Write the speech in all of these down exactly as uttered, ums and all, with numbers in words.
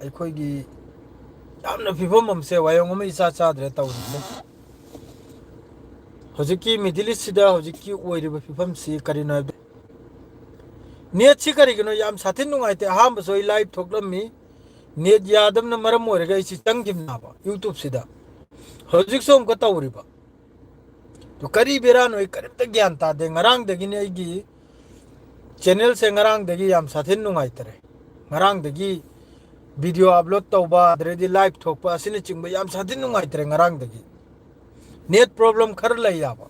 ꯑꯩꯈꯣꯏꯒꯤ ꯌꯥꯝꯅ ꯐꯤꯕꯝ ꯑꯃꯁꯦ, ꯋꯥꯌꯣꯡ ꯑꯃ ꯏꯆꯥ ꯆꯥꯗ꯭ꯔꯦ ꯇꯧꯔꯤꯁꯦ꯫ ꯍꯧꯖꯤꯛꯀꯤ Middle East ꯁꯤꯗ ꯍꯧꯖꯤꯛꯀꯤ ꯑꯣꯏꯔꯤꯕ ꯐꯤꯕꯝꯁꯤ ꯀꯔꯤꯅꯣ ꯍꯥꯏꯕꯗ, ꯅꯦꯠꯁꯤ ꯀꯔꯤꯒꯤꯅꯣ ꯌꯥꯝ ꯁꯥꯊꯤꯅ ꯅꯨꯡꯉꯥꯏꯇꯦ꯫ ꯑꯍꯥꯟꯕꯁꯨ ꯑꯩ ꯂꯥꯏꯚ ꯊꯣꯛꯂꯝꯃꯤ, ꯅꯦꯠ ꯌꯥꯗꯕꯅ ꯃꯔꯝ ꯑꯣꯏꯔꯒ ꯑꯩꯁꯤ ꯆꯪꯈꯤꯕꯅꯦꯕ YouTube ꯁꯤꯗ꯫ ꯍꯧꯖꯤꯛꯁꯨ ꯑꯃꯨꯛꯀ ꯇꯧꯔꯤꯕ꯫ ꯑꯗꯨ ꯀꯔꯤ ꯕꯦꯔꯥꯅꯣ, ꯑꯩ ꯀꯔꯤꯝꯇ ꯒ꯭ꯌꯥꯟ ꯇꯥꯗꯦ꯫ ꯉꯔꯥꯡꯗꯒꯤꯅꯦ ꯑꯩꯒꯤ ꯆꯦꯅꯦꯜꯁꯦ, ꯉꯔꯥꯡꯗꯒꯤ ꯌꯥꯝ ꯁꯥꯊꯤꯅ ꯅꯨꯡꯉꯥꯏꯇꯔꯦ꯫ ꯉꯔꯥꯡꯗꯒꯤ ꯚꯤꯗꯤꯑꯣ ꯑꯞꯂꯣꯗ ꯇꯧꯕ, ꯑꯗꯩꯗꯤ ꯂꯥꯏꯚ ꯊꯣꯛꯄ ꯑꯁꯤꯅꯆꯤꯡꯕ ꯌꯥꯝ ꯁꯥꯊꯤꯅ ꯅꯨꯡꯉꯥꯏꯇꯔꯦ ꯉꯔꯥꯡꯗꯒꯤ꯫ ꯅꯦꯠ ꯄ꯭ꯔꯣꯕ꯭ꯂꯦꯝ ꯈꯔ ꯂꯩ ꯌꯥꯕ꯫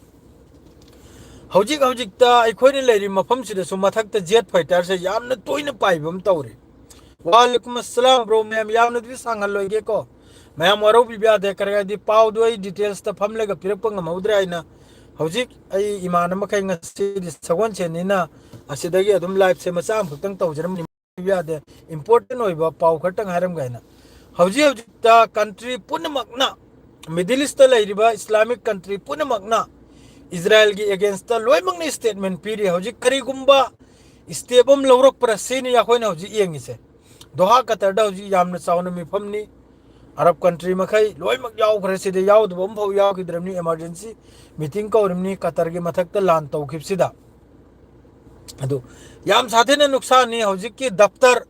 ꯍꯧꯖꯤꯛ ꯍꯧꯖꯤꯛꯇ ꯑꯩꯈꯣꯏꯅ ꯂꯩꯔꯤꯕ ꯃꯐꯝꯁꯤꯗꯁꯨ ꯃꯊꯛꯇ ꯖꯦꯠ ꯐꯥꯏꯇꯔꯁꯦ ꯌꯥꯝꯅ ꯇꯣꯏꯅ ꯄꯥꯏꯕ ꯑꯃ ꯇꯧꯔꯦ꯫ ꯋꯥꯂꯦꯀꯨꯝ ꯑꯁꯂꯥꯝ ꯕ꯭ꯔꯣ꯫ ꯃꯌꯥꯝ ꯌꯥꯝꯅꯗꯤ ꯁꯥꯡꯍꯜꯂꯣꯏꯒꯦꯀꯣ, ꯃꯌꯥꯝ ꯋꯥꯔꯧꯕꯤꯕ ꯌꯥꯗꯦ꯫ ꯀꯔꯤ ꯍꯥꯏꯗꯤ ꯄꯥꯎꯗꯣ ꯑꯩ ꯗꯤꯇꯦꯜꯁꯇ ꯐꯝꯂꯒ ꯄꯤꯔꯛꯄ ꯉꯝꯍꯧꯗ꯭ꯔꯦ꯫ ꯑꯩꯅ ꯍꯧꯖꯤꯛ ꯑꯩ ꯏꯃꯥꯟꯅꯕ ꯃꯈꯩ ꯉꯁꯤꯗꯤ ꯁꯒꯣꯜꯁꯦꯟꯅꯤꯅ ꯑꯁꯤꯗꯒꯤ ꯑꯗꯨꯝ ꯂꯥꯏꯚꯁꯦ ꯃꯆꯥ ꯑꯃꯈꯛꯇꯪ ꯇꯧꯖꯔꯝꯕꯅꯤ꯫ ꯌꯥꯗꯦ, ꯏꯝꯄꯣꯔꯇꯦꯟ ꯑꯣꯏꯕ ꯄꯥꯎ ꯈꯔꯇꯪ ꯍꯥꯏꯔꯝꯒꯦ ꯍꯥꯏꯅ꯫ ꯍꯧꯖꯤꯛ ꯍꯧꯖꯤꯛꯇ ꯀꯟꯇ꯭ꯔꯤ ꯄꯨꯝꯅꯃꯛꯅ, ꯃꯤꯗꯜ ꯏꯁꯇ ꯂꯩꯔꯤꯕ ꯏꯁꯂꯥꯃꯤꯛ ꯀꯟꯇ꯭ꯔꯤ ꯄꯨꯝꯅꯃꯛꯅ ꯏꯖꯔꯥꯌꯦꯜꯒꯤ ꯑꯦꯒꯦꯟꯁꯇ ꯂꯣꯏꯅꯃꯛꯅ ꯁ꯭ꯇꯦꯠꯃꯦꯟ ꯄꯤꯔꯤ꯫ ꯍꯧꯖꯤꯛ ꯀꯔꯤꯒꯨꯝꯕ ꯁ꯭ꯇꯦꯞ ꯑꯃ ꯂꯧꯔꯛꯄ꯭ꯔꯥ ꯁꯤꯅꯤ ꯑꯩꯈꯣꯏꯅ ꯍꯧꯖꯤꯛ ꯌꯦꯡꯉꯤꯁꯦ꯫ ꯗꯣꯍꯥ ꯀꯇꯔꯗ ꯍꯧꯖꯤꯛ ꯌꯥꯝꯅ ꯆꯥꯎꯅ ꯃꯤꯐꯝꯅꯤ꯫ ꯑꯔꯕ ꯀꯟꯇ꯭ꯔꯤ ꯃꯈꯩ ꯂꯣꯏꯅꯃꯛ ꯌꯥꯎꯈ꯭ꯔꯦ꯫ ꯁꯤꯗ ꯌꯥꯎꯗꯕ ꯑꯃꯐꯥꯎ ꯌꯥꯎꯈꯤꯗ꯭ꯔꯕꯅꯤ꯫ ꯏꯃꯥꯔꯖꯦꯟꯁꯤ ꯃꯤꯇꯤꯡ ꯀꯧꯔꯤꯕꯅꯤ ꯀꯇꯔꯒꯤ ꯃꯊꯛꯇ ꯂꯥꯟ ꯇꯧꯈꯤꯕꯁꯤꯗ꯫ ꯑꯗꯨ ꯌꯥꯝ ꯁꯥꯊꯤꯅ ꯅꯨꯛꯁꯥꯟꯅꯤ꯫ ꯍꯧꯖꯤꯛꯀꯤ ꯗꯞꯇꯔ,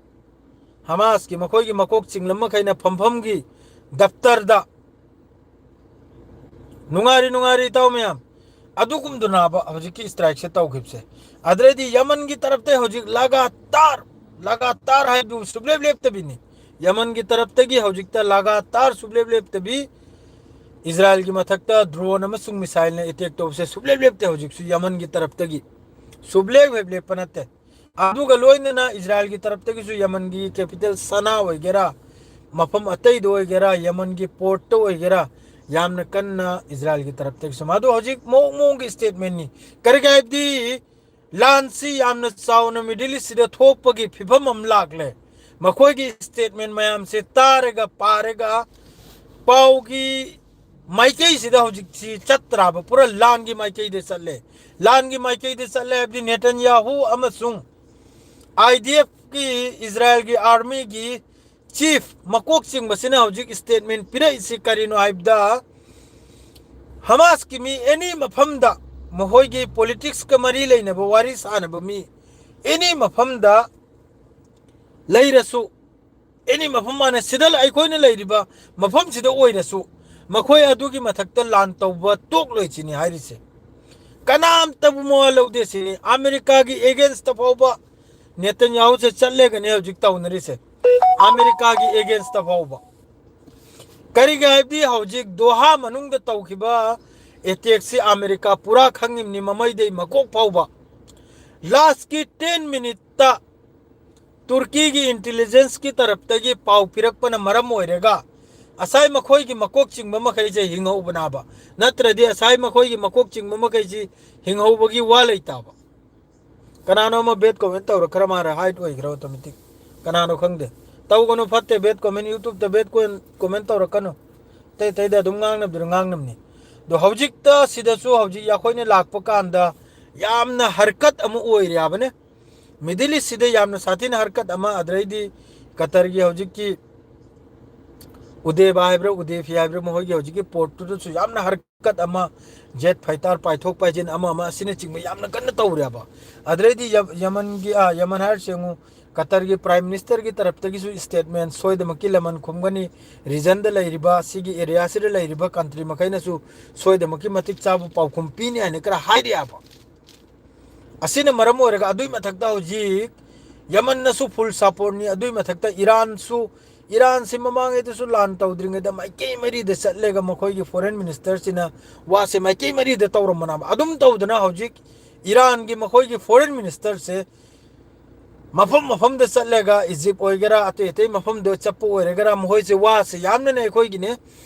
ꯍꯃꯥꯁꯀꯤ ꯃꯈꯣꯏꯒꯤ ꯃꯀꯣꯛ ꯆꯤꯡꯂꯝ ꯃꯈꯩꯅ ꯐꯝꯐꯝꯒꯤ ꯗꯞꯇꯔꯗ, ꯅꯨꯡꯉꯥꯏꯔꯤ, ꯅꯨꯡꯉꯥꯏꯔꯤ ꯏꯇꯥꯎ ꯃꯌꯥꯝ꯫ ꯑꯗꯨꯒꯨꯝꯗꯨꯅꯕ ꯍꯧꯖꯤꯛꯀꯤ ꯁ꯭ꯇ꯭ꯔꯥꯏꯛꯁꯦ ꯇꯧꯈꯤꯕꯁꯦ꯫ ꯑꯗꯨꯗꯩꯗꯤ ꯌꯃꯟꯒꯤ ꯇꯔꯞꯇ ꯍꯧꯖꯤꯛ ꯂꯒꯥꯇꯥꯔ, ꯂꯒꯥꯇꯥꯔ ꯍꯥꯏꯕꯗꯨ ꯁꯨꯡꯂꯦꯞ ꯂꯦꯞꯇꯕꯤꯅꯤ꯫ ꯌꯃꯟꯒꯤ ꯇꯔꯞꯇꯒꯤ ꯍꯧꯖꯤꯛꯇ ꯂꯒꯥꯇꯥꯔ ꯁꯨꯡꯂꯦꯞ ꯂꯦꯞꯇꯕꯤ ꯏꯖꯔꯥꯌꯦꯜꯒꯤ ꯃꯊꯛꯇ ꯗ꯭ꯔꯣꯟ ꯑꯃꯁꯨꯡ ꯃꯤꯁꯥꯏꯜꯅ ꯑꯦꯇꯦꯛ ꯇꯧꯕꯁꯦ ꯁꯨꯡꯂꯦꯞ ꯂꯦꯞꯇꯦ꯫ ꯍꯧꯖꯤꯛꯁꯨ ꯌꯃꯟꯒꯤ ꯇꯔꯞꯇꯒꯤ ꯁꯨꯡꯂꯦꯞ ꯍꯦꯛ ꯂꯦꯞꯄ ꯅꯠꯇꯦ꯫ ꯑꯗꯨꯒ ꯂꯣꯏꯅꯅ ꯏꯖꯔꯥꯌꯦꯜꯒꯤ ꯇꯔꯞꯇꯒꯤꯁꯨ ꯌꯃꯟꯒꯤ ꯀꯦꯄꯤꯇꯦꯜ ꯁꯅꯥ ꯑꯣꯏꯒꯦꯔꯥ, ꯃꯐꯝ ꯑꯇꯩꯗ ꯑꯣꯏꯒꯦꯔꯥ, ꯌꯃꯟꯒꯤ ꯄꯣꯔꯠꯇ ꯑꯣꯏꯒꯦꯔꯥ, ꯌꯥꯝꯅ ꯀꯟꯅ ꯏꯖꯔꯥꯌꯦꯜꯒꯤ ꯇꯔꯞꯇꯒꯤꯁꯨ꯫ ꯃꯗꯨ ꯍꯧꯖꯤꯛ ꯃꯑꯣꯡ ꯃꯑꯣꯡꯒꯤ ꯁ꯭ꯇꯦꯠꯃꯦꯟꯅꯤ꯫ ꯀꯔꯤꯒꯤ ꯍꯥꯏꯕꯗꯤ ꯂꯥꯟꯁꯤ ꯌꯥꯝꯅ ꯆꯥꯎꯅ ꯃꯤꯗꯜ ꯏꯁꯁꯤꯗ ꯊꯣꯛꯄꯒꯤ ꯐꯤꯕꯝ ꯑꯃ ꯂꯥꯛꯂꯦ꯫ ꯃꯈꯣꯏꯒꯤ ꯁ꯭ꯇꯦꯠꯃꯦꯟ ꯃꯌꯥꯝꯁꯦ ꯇꯥꯔꯒ ꯄꯥꯔꯒ ꯄꯥꯎꯒꯤ ꯃꯥꯏꯀꯩꯁꯤꯗ ꯍꯧꯖꯤꯛꯁꯤ ꯆꯠꯇ꯭ꯔꯥꯕ, ꯄꯨꯔꯥ ꯂꯥꯟꯒꯤ ꯃꯥꯏꯀꯩꯗ ꯆꯠꯂꯦ꯫ ꯂꯥꯟꯒꯤ ꯃꯥꯏꯀꯩꯗ ꯆꯠꯂꯦ ꯍꯥꯏꯕꯗꯤ ꯅꯦꯇꯟꯌꯥꯍꯨ ꯑꯃꯁꯨꯡ ꯑꯥꯏ ꯗꯤ ꯑꯦꯐꯀꯤ, ꯏꯖꯔꯥꯌꯦꯜꯒꯤ ꯑꯥꯔꯃꯤꯒꯤ ꯆꯤꯐ ꯃꯀꯣꯛ ꯆꯤꯡꯕꯁꯤꯅ ꯍꯧꯖꯤꯛ ꯁ꯭ꯇꯦꯠꯃꯦꯟ ꯄꯤꯔꯛꯏꯁꯤ ꯀꯔꯤꯅꯣ ꯍꯥꯏꯕꯗ, ꯍꯃꯥꯁꯀꯤ ꯃꯤ ꯑꯦꯅꯤ ꯃꯐꯝꯗ, ꯃꯈꯣꯏꯒꯤ ꯄꯣꯂꯤꯇꯤꯛꯁꯀ ꯃꯔꯤ ꯂꯩꯅꯕ ꯋꯥꯔꯤ ꯁꯥꯟꯅꯕ ꯃꯤ ꯑꯦꯅꯤ ꯃꯐꯝꯗ ꯂꯩꯔꯁꯨ, ꯑꯦꯅꯤ ꯃꯐꯝ ꯃꯥꯅ ꯁꯤꯗ ꯑꯩꯈꯣꯏꯅ ꯂꯩꯔꯤꯕ ꯃꯐꯝꯁꯤꯗ ꯑꯣꯏꯔꯁꯨ, ꯃꯈꯣꯏ ꯑꯗꯨꯒꯤ ꯃꯊꯛꯇ ꯂꯥꯟ ꯇꯧꯕ ꯇꯣꯛꯂꯣꯏ ꯁꯤꯅꯤ ꯍꯥꯏꯔꯤꯁꯦ꯫ ꯀꯅꯥꯝꯇꯕꯨ ꯃꯋꯥ ꯂꯧꯗꯦ ꯁꯤꯅꯤ꯫ ꯑꯃꯦꯔꯤꯀꯥꯒꯤ ꯑꯦꯒꯦꯟꯁꯇ ꯐꯥꯎꯕ ꯅꯦꯇꯟꯌꯥꯍꯨꯁꯦ ꯆꯠꯂꯦꯒꯅꯤ ꯍꯧꯖꯤꯛ ꯇꯧꯅꯔꯤꯁꯦ꯫ ꯑꯃꯦꯔꯤꯀꯥꯒꯤ ꯑꯦꯒꯦꯟꯁꯇ ꯐꯥꯎꯕ꯫ ꯀꯔꯤꯒꯤ ꯍꯥꯏꯕꯗꯤ ꯍꯧꯖꯤꯛ ꯗꯣꯍꯥ ꯃꯅꯨꯡꯗ ꯇꯧꯈꯤꯕ ꯑꯦꯇꯦꯛꯁꯤ ꯑꯃꯦꯔꯤꯀꯥ ꯄꯨꯔꯥ ꯈꯪꯉꯤꯕꯅꯤ, ꯃꯃꯩꯗꯩ ꯃꯀꯣꯛ ꯐꯥꯎꯕ꯫ ꯂꯥꯁꯀꯤ ꯇꯦꯟ ꯃꯤꯅꯤꯠꯇ ꯇꯨꯔꯀꯤꯒꯤ ꯏꯟꯇꯦꯂꯤꯖꯦꯟꯁꯀꯤ ꯇꯔꯞꯇꯒꯤ ꯄꯥꯎ ꯄꯤꯔꯛꯄꯅ ꯃꯔꯝ ꯑꯣꯏꯔꯒ ꯉꯁꯥꯏ ꯃꯈꯣꯏꯒꯤ ꯃꯀꯣꯛ ꯆꯤꯡꯕ ꯃꯈꯩꯁꯦ ꯍꯤꯡꯍꯧꯕꯅꯥꯕ꯫ ꯅꯠꯇ꯭ꯔꯗꯤ ꯉꯁꯥꯏ ꯃꯈꯣꯏꯒꯤ ꯃꯀꯣꯛ ꯆꯤꯡꯕ ꯃꯈꯩꯁꯤ ꯍꯤꯡꯍꯧꯕꯒꯤ ꯋꯥ ꯂꯩꯇꯥꯕ꯫ ꯀꯅꯥꯅꯣ ꯑꯃ ꯕꯦꯠ ꯀꯣꯃꯦꯟ ꯇꯧꯔꯛꯈ꯭ꯔ ꯃꯥꯜꯂꯦ, ꯍꯥꯏꯠ ꯑꯣꯏꯈ꯭ꯔ ꯑꯣꯇꯣꯃꯦꯇꯤꯛ꯫ ꯀꯅꯥꯅꯣ ꯈꯪꯗꯦ꯫ ꯇꯧꯒꯅꯨ, ꯐꯠꯇꯦ ꯕꯦꯠ ꯀꯣꯃꯦꯟ, ꯌꯨꯇ꯭ꯌꯨꯕꯇ ꯕꯦꯠ ꯀꯣꯃꯦꯟ ꯇꯧꯔꯛꯀꯅꯨ꯫ ꯑꯇꯩ ꯑꯇꯩꯗ ꯑꯗꯨꯝ ꯉꯥꯡꯅꯕꯗꯨꯅ ꯉꯥꯡꯅꯕꯅꯤ꯫ ꯑꯗꯣ ꯍꯧꯖꯤꯛꯇ ꯁꯤꯗꯁꯨ ꯍꯧꯖꯤꯛ ꯑꯩꯈꯣꯏꯅ ꯂꯥꯛꯄ ꯀꯥꯟꯗ ꯌꯥꯝꯅ ꯍꯔꯀꯠ ꯑꯃ ꯑꯣꯏꯔꯦ ꯍꯥꯏꯕꯅꯦ꯫ ꯃꯤꯗꯜ ꯏꯁꯁꯤꯗ ꯌꯥꯝꯅ ꯁꯥꯊꯤꯅ ꯍꯔꯀꯠ ꯑꯃ, ꯑꯗꯩꯗꯤ ꯀꯇꯔꯒꯤ ꯍꯧꯖꯤꯛꯀꯤ ꯎꯗꯦꯕꯥ ꯍꯥꯏꯕ꯭ꯔꯥ ꯎꯗꯦꯐꯤ ꯍꯥꯏꯕ꯭ꯔꯥ, ꯃꯈꯣꯏꯒꯤ ꯍꯧꯖꯤꯛꯀꯤ ꯄꯣꯔꯠꯇꯨꯗꯁꯨ ꯌꯥꯝꯅ ꯍꯔꯀꯠ ꯑꯃ, ꯖꯦꯠ ꯐꯥꯏꯇꯔ ꯄꯥꯏꯊꯣꯛ ꯄꯥꯏꯁꯤꯟ ꯑꯃ ꯑꯃ ꯑꯁꯤꯅꯆꯤꯡꯕ ꯌꯥꯝꯅ ꯀꯟꯅ ꯇꯧꯔꯦꯕ꯫ ꯑꯗꯩꯗꯤ ꯌ-, ꯌꯃꯟꯒꯤ, ꯑꯥ, ꯌꯃꯟ ꯍꯥꯏꯔꯁꯦ ꯌꯦꯡꯉꯨ, ꯀꯇꯔꯒꯤ ꯄ꯭ꯔꯥꯏꯝ ꯃꯤꯅꯤꯁꯇꯔꯒꯤ ꯇꯔꯞꯇꯒꯤꯁꯨ ꯁ꯭ꯇꯦꯠꯃꯦꯟ ꯁꯣꯏꯗꯃꯛꯀꯤ ꯂꯃꯟ ꯈꯨꯝꯒꯅꯤ, ꯔꯤꯖꯟꯗ ꯂꯩꯔꯤꯕ, ꯁꯤꯒꯤ ꯑꯦꯔꯤꯌꯥꯁꯤꯗ ꯂꯩꯔꯤꯕ ꯀꯟꯇ꯭ꯔꯤ ꯃꯈꯩꯅꯁꯨ ꯁꯣꯏꯗꯃꯛꯀꯤ ꯃꯇꯤꯛ ꯆꯥꯕ ꯄꯥꯎꯈꯨꯝ ꯄꯤꯅꯤ ꯍꯥꯏꯅ ꯈꯔ ꯍꯥꯏꯔꯛꯑꯦꯕ꯫ ꯑꯁꯤꯅ ꯃꯔꯝ ꯑꯣꯏꯔꯒ ꯑꯗꯨꯏ ꯃꯊꯛꯇ ꯍꯧꯖꯤꯛ ꯌꯃꯟꯅꯁꯨ ꯐꯨꯜ ꯁꯄꯣꯔꯠꯅꯤ, ꯑꯗꯨꯏ ꯃꯊꯛꯇ ꯏꯔꯥꯟꯁꯨ, ꯏꯔꯥꯟꯁꯤ ꯃꯃꯥꯡꯉꯩꯗꯁꯨ ꯂꯥꯟ ꯇꯧꯗ꯭ꯔꯤꯉꯩꯗ ꯃꯥꯏꯀꯩ ꯃꯔꯤꯗ ꯆꯠꯂꯒ ꯃꯈꯣꯏꯒꯤ ꯐꯣꯔꯦꯟ ꯃꯤꯅꯤꯁꯇꯔꯁꯤꯅ ꯋꯥꯁꯦ ꯃꯥꯏꯀꯩ ꯃꯔꯤꯗ ꯇꯧꯔꯝꯕꯅꯦꯕ꯫ ꯑꯗꯨꯝ ꯇꯧꯗꯅ ꯍꯧꯖꯤꯛ ꯏꯔꯥꯟꯒꯤ ꯃꯈꯣꯏꯒꯤ ꯐꯣꯔꯦꯟ ꯃꯤꯅꯤꯁꯇꯔꯁꯦ ꯃꯐꯝ ꯃꯐꯝꯗ ꯆꯠꯂꯒ ꯏꯖꯤꯞ ꯑꯣꯏꯒꯦꯔꯥ ꯑꯇꯩ ꯑꯇꯩ ꯃꯐꯝꯗ ꯆꯠꯄ ꯑꯣꯏꯔꯒꯔꯥ ꯃꯈꯣꯏꯁꯦ ꯋꯥꯁꯦ ꯌꯥꯝꯅꯅꯦ ꯑꯩꯈꯣꯏꯒꯤꯅꯦ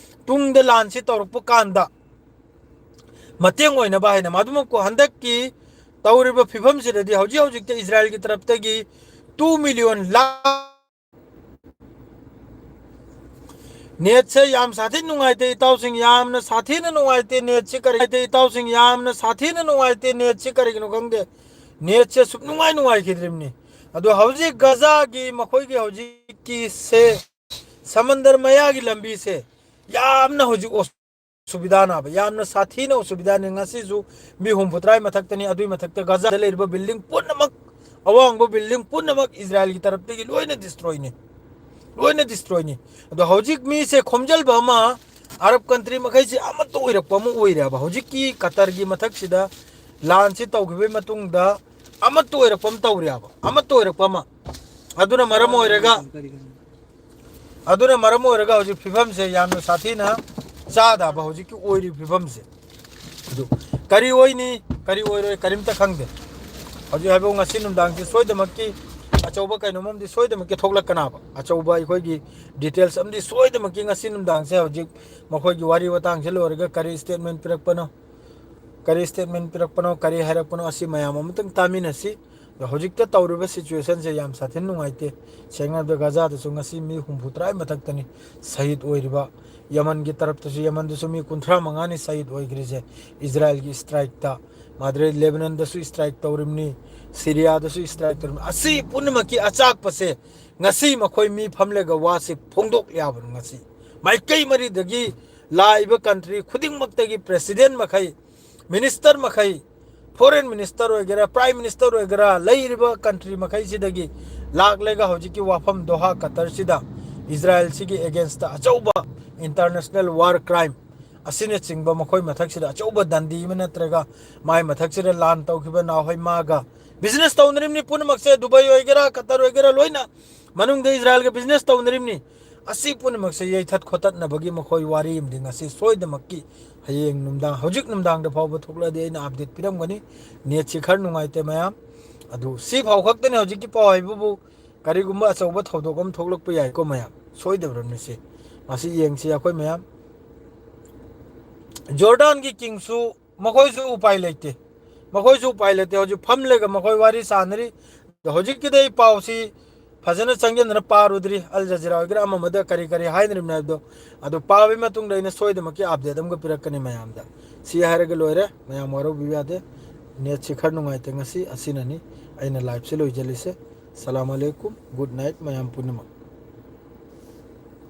ꯇꯨꯡꯗ ꯂꯥꯟꯁꯤ ꯇꯧꯔꯛꯄ ꯀꯥꯟꯗ ꯃꯇꯦꯡ ꯑꯣꯏꯅꯕ ꯍꯥꯏꯅ꯫ ꯃꯗꯨꯃꯛꯄꯨ ꯍꯟꯗꯛꯀꯤ ꯇꯧꯔꯤꯕ ꯐꯤꯕꯝꯁꯤꯗꯗꯤ ꯍꯧꯖꯤꯛ ꯍꯧꯖꯤꯛꯇ ꯏꯖꯔꯥꯌꯦꯜꯒꯤ ꯇꯔꯞꯇꯒꯤ ꯇꯨ ꯃꯤꯂꯤꯌꯟ ꯂꯥꯈ ꯅꯦꯠꯁꯦ ꯌꯥꯝ ꯁꯥꯊꯤꯅ ꯅꯨꯡꯉꯥꯏꯇꯦ ꯏꯇꯥꯎꯁꯤꯡ, ꯌꯥꯝꯅ ꯁꯥꯊꯤꯅ ꯅꯨꯡꯉꯥꯏꯇꯦ ꯅꯦꯠꯁꯤ ꯀꯔꯤ, ꯏꯇꯥꯎꯁꯤꯡ, ꯌꯥꯝꯅ ꯁꯥꯊꯤꯅ ꯅꯨꯡꯉꯥꯏꯇꯦ ꯅꯦꯠꯁꯤ ꯀꯔꯤꯒꯤꯅꯣ ꯈꯪꯗꯦ꯫ ꯅꯦꯠꯁꯦ ꯁꯨꯛ ꯅꯨꯡꯉꯥꯏ ꯅꯨꯡꯉꯥꯏꯈꯤꯗ꯭ꯔꯤꯕꯅꯤ꯫ ꯑꯗꯣ ꯍꯧꯖꯤꯛ ꯒꯖꯥꯒꯤ ꯃꯈꯣꯏꯒꯤ ꯍꯧꯖꯤꯛꯀꯤꯁꯦ ꯁꯃꯟꯗꯔ ꯃꯌꯥꯒꯤ ꯂꯝꯕꯤꯁꯦ ꯌꯥꯝꯅ ꯍꯧꯖꯤꯛ ꯑꯁꯨꯕꯤꯙꯥꯅꯦꯕ, ꯌꯥꯝꯅ ꯁꯥꯊꯤꯅ ꯑꯁꯨꯕꯤꯙꯥꯅꯤ꯫ ꯉꯁꯤꯁꯨ ꯃꯤ ꯍꯨꯝꯐꯨꯇꯔꯥ ꯃꯊꯛꯇꯅꯤ꯫ ꯑꯗꯨꯒꯤ ꯃꯊꯛꯇ ꯒꯖꯥꯗ ꯂꯩꯔꯤꯕ building ꯄꯨꯝꯅꯃꯛ, ꯑꯋꯥꯡꯕ building ꯄꯨꯝꯅꯃꯛ ꯏꯖꯔꯥꯏꯜꯒꯤ ꯇꯔꯞꯇꯒꯤ ꯂꯣꯏꯅ destroyꯅꯤ, ꯂꯣꯏꯅ destroyꯅꯤ꯫ ꯑꯗꯣ ꯍꯧꯖꯤꯛ ꯃꯤꯁꯦ ꯈꯣꯝꯖꯤꯟꯕ ꯑꯃ, ꯑꯔꯕ country ꯃꯈꯩꯁꯤ ꯑꯃꯠꯇ ꯑꯣꯏꯔꯛꯄ ꯑꯃ ꯑꯣꯏꯔꯦꯕ꯫ ꯍꯧꯖꯤꯛꯀꯤ ꯀꯇꯔꯒꯤ ꯃꯊꯛꯁꯤꯗ ꯂꯥꯟꯁꯤ ꯇꯧꯈꯤꯕꯒꯤ ꯃꯇꯨꯡꯗ ꯑꯃꯠꯇ ꯑꯣꯏꯔꯛꯄ ꯑꯃ ꯇꯧꯔꯦꯕ, ꯑꯃꯠꯇ ꯑꯣꯏꯔꯛꯄ ꯑꯃ꯫ ꯑꯗꯨꯅ ꯃꯔꯝ ꯑꯣꯏꯔꯒ, ꯑꯗꯨꯅ ꯃꯔꯝ ꯑꯣꯏꯔꯒ ꯍꯧꯖꯤꯛ ꯐꯤꯕꯝꯁꯦ ꯌꯥꯝꯅ ꯁꯥꯊꯤꯅ ꯆꯥꯗꯕ ꯍꯧꯖꯤꯛꯀꯤ ꯑꯣꯏꯔꯤꯕ ꯐꯤꯕꯝꯁꯦ꯫ ꯑꯗꯨ ꯀꯔꯤ ꯑꯣꯏꯅꯤ, ꯀꯔꯤ ꯑꯣꯏꯔꯣꯏ, ꯀꯔꯤꯝꯇ ꯈꯪꯗꯦ꯫ ꯍꯧꯖꯤꯛ ꯍꯥꯏꯕꯨ ꯉꯁꯤ ꯅꯨꯡꯗꯥꯡꯁꯤ ꯁꯣꯏꯗꯃꯛꯀꯤ ꯑꯆꯧꯕ ꯀꯩꯅꯣꯝ ꯑꯃꯗꯤ ꯁꯣꯏꯗꯃꯛꯀꯤ ꯊꯣꯛꯂꯛꯀꯅꯕ, ꯑꯆꯧꯕ ꯑꯩꯈꯣꯏꯒꯤ details ꯑꯃꯗꯤ ꯁꯣꯏꯗꯃꯛꯀꯤ ꯉꯁꯤ ꯅꯨꯡꯗꯥꯡꯁꯦ ꯍꯧꯖꯤꯛ ꯃꯈꯣꯏꯒꯤ ꯋꯥꯔꯤ ꯋꯥꯇꯥꯡꯁꯦ ꯂꯣꯏꯔꯒ ꯀꯔꯤ statement ꯄꯤꯔꯛꯄꯅꯣ, ꯀꯔꯤ statement ꯄꯤꯔꯛꯄꯅꯣ, ꯀꯔꯤ ꯍꯥꯏꯔꯛꯄꯅꯣ, ꯑꯁꯤ ꯃꯌꯥꯝ ꯑꯃꯇꯪ ꯇꯥꯃꯤꯟꯅꯁꯤ꯫ ꯑꯗꯣ ꯍꯧꯖꯤꯛꯇ ꯇꯧꯔꯤꯕ situationꯁꯦ ꯌꯥꯝ ꯁꯥꯊꯤꯅ ꯅꯨꯡꯉꯥꯏꯇꯦ꯫ ꯁꯦꯡꯅ ꯍꯥꯏꯔꯕꯗ ꯒꯖꯥꯗꯁꯨ ꯉꯁꯤ ꯃꯤ ꯍꯨꯝꯐꯨꯇꯔꯥ ꯃꯊꯛꯇꯅꯤ ꯁꯍꯤꯗ ꯑꯣꯏꯔꯤꯕ꯫ ꯌꯃꯟꯒꯤ ꯇꯔꯞꯇꯁꯨ, ꯌꯃꯟꯗꯁꯨ ꯃꯤ ꯀꯨꯟꯊ꯭ꯔꯥ ꯃꯉꯥꯅꯤ ꯁꯍꯤꯗ ꯑꯣꯏꯈ꯭ꯔꯤꯁꯦ ꯏꯖꯔꯥꯏꯜꯒꯤ strikeꯇ꯫ ꯃꯥꯗ꯭ꯔꯦ ꯂꯦꯕꯅꯟꯗꯁꯨ strike ꯇꯧꯔꯤꯕꯅꯤ, ꯁꯤꯔꯤꯌꯥꯗꯁꯨ strike ꯇꯧꯔꯤꯕꯅꯤ꯫ ꯑꯁꯤ ꯄꯨꯝꯅꯃꯛꯀꯤ ꯑꯆꯥꯛꯄꯁꯦ ꯉꯁꯤ ꯃꯈꯣꯏ ꯃꯤ ꯐꯝꯂꯒ ꯋꯥꯁꯤ ꯐꯣꯡꯗꯣꯛꯂꯦ ꯍꯥꯏꯕꯅꯤ꯫ ꯉꯁꯤ ꯃꯥꯏꯀꯩ ꯃꯔꯤꯗꯒꯤ ꯂꯥꯛꯏꯕ country ꯈꯨꯗꯤꯡꯃꯛꯇꯒꯤ president ꯃꯈꯩ, minister ꯃꯈꯩ, foreign minister ꯑꯣꯏꯒꯦꯔꯥ, prime minister ꯑꯣꯏꯒꯦꯔꯥ, ꯂꯩꯔꯤꯕ country ꯃꯈꯩꯁꯤꯗꯒꯤ ꯂꯥꯛꯂꯒ ꯍꯧꯖꯤꯛꯀꯤ ꯋꯥꯐꯝ ꯗꯣꯍꯥ ꯀꯇꯔꯁꯤꯗ ꯏꯖꯔꯥꯏꯜꯁꯤꯒꯤ againstꯇ ꯑꯆꯧꯕ international war crime ꯑꯁꯤꯅꯆꯤꯡꯕ ꯃꯈꯣꯏ ꯃꯊꯛꯁꯤꯗ ꯑꯆꯧꯕ ꯗꯟꯗꯤ ꯑꯃ ꯅꯠꯇ꯭ꯔꯒ ꯃꯥꯏ ꯃꯊꯛꯁꯤꯗ ꯂꯥꯟ ꯇꯧꯈꯤꯕ ꯅꯥꯎꯍꯩ ꯃꯥꯒ business ꯇꯧꯅꯔꯤꯕꯅꯤ ꯄꯨꯝꯅꯃꯛꯁꯦ, ꯗꯨꯕꯥꯏ ꯑꯣꯏꯒꯦꯔꯥ, ꯀꯇꯔ ꯑꯣꯏꯒꯦꯔꯥ, ꯂꯣꯏꯅ ꯃꯅꯨꯡꯗ ꯏꯖꯔꯥꯏꯜꯒ business ꯇꯧꯅꯔꯤꯕꯅꯤ꯫ ꯑꯁꯤ ꯄꯨꯝꯅꯃꯛꯁꯦ ꯌꯩꯊꯠ ꯈꯣꯠꯇꯠꯅꯕꯒꯤ ꯃꯈꯣꯏ ꯋꯥꯔꯤ ꯑꯃꯗꯤ ꯉꯁꯤ ꯁꯣꯏꯗꯃꯛꯀꯤ ꯍꯌꯦꯡ ꯅꯨꯡꯗꯥꯡ, ꯍꯧꯖꯤꯛ ꯅꯨꯡꯗꯥꯡꯗ ꯐꯥꯎꯕ ꯊꯣꯛꯂꯛꯑꯗꯤ ꯑꯩꯅ update ꯄꯤꯔꯝꯒꯅꯤ꯫ Netꯁꯤ ꯈꯔ ꯅꯨꯡꯉꯥꯏꯇꯦ ꯃꯌꯥꯝ꯫ ꯑꯗꯨ ꯁꯤ ꯐꯥꯎ ꯈꯛꯇꯅꯤ ꯍꯧꯖꯤꯛꯀꯤ ꯄꯥꯎ ꯍꯥꯏꯕꯕꯨ, ꯀꯔꯤꯒꯨꯝꯕ ꯑꯆꯧꯕ ꯊꯧꯗꯣꯛ ꯑꯃ ꯊꯣꯛꯂꯛꯄ ꯌꯥꯏꯀꯣ ꯃꯌꯥꯝ, ꯁꯣꯏꯗꯕꯅꯤ ꯁꯤ꯫ ꯃꯁꯤ ꯌꯦꯡꯁꯤ ꯑꯩꯈꯣꯏ ꯃꯌꯥꯝ꯫ ꯖꯣꯔꯗꯥꯟꯒꯤ kingꯁꯨ ꯃꯈꯣꯏꯁꯨ ꯎꯄꯥꯏ ꯂꯩꯇꯦ, ꯃꯈꯣꯏꯁꯨ ꯎꯄꯥꯏ ꯂꯩꯇꯦ꯫ ꯍꯧꯖꯤꯛ ꯐꯝꯂꯒ ꯃꯈꯣꯏ ꯋꯥꯔꯤ ꯁꯥꯟꯅꯔꯤ꯫ ꯑꯗꯣ ꯍꯧꯖꯤꯛꯀꯤꯗꯤ ꯑꯩ ꯄꯥꯎꯁꯤ ꯐꯖꯅ ꯆꯪꯁꯤꯟꯗꯅ ꯄꯥꯔꯨꯗ꯭ꯔꯤ, ꯑꯜ ꯖꯖꯤꯔꯥ ꯑꯣꯏꯒꯦꯔꯥ ꯑꯃ ꯑꯃꯗ ꯀꯔꯤ ꯀꯔꯤ ꯍꯥꯏꯅꯔꯤꯕꯅꯣ ꯍꯥꯏꯕꯗꯣ꯫ ꯑꯗꯣ ꯄꯥꯕꯒꯤ ꯃꯇꯨꯡꯗ ꯑꯩꯅ ꯁꯣꯏꯗꯃꯛꯀꯤ update ꯑꯃꯒ ꯄꯤꯔꯛꯀꯅꯤ ꯃꯌꯥꯝꯗ꯫ ꯁꯤ ꯍꯥꯏꯔꯒ ꯂꯣꯏꯔꯦ, ꯃꯌꯥꯝ ꯋꯥꯔꯧꯕꯤꯕ ꯌꯥꯗꯦ꯫ Netꯁꯤ ꯈꯔ ꯅꯨꯡꯉꯥꯏꯇꯦ ꯉꯁꯤ, ꯑꯁꯤꯅꯅꯤ ꯑꯩꯅ liveꯁꯦ ꯂꯣꯏꯁꯤꯜꯂꯤꯁꯦ꯫ Salam alaikum, good night ꯃꯌꯥꯝ ꯄꯨꯝꯅꯃꯛ꯫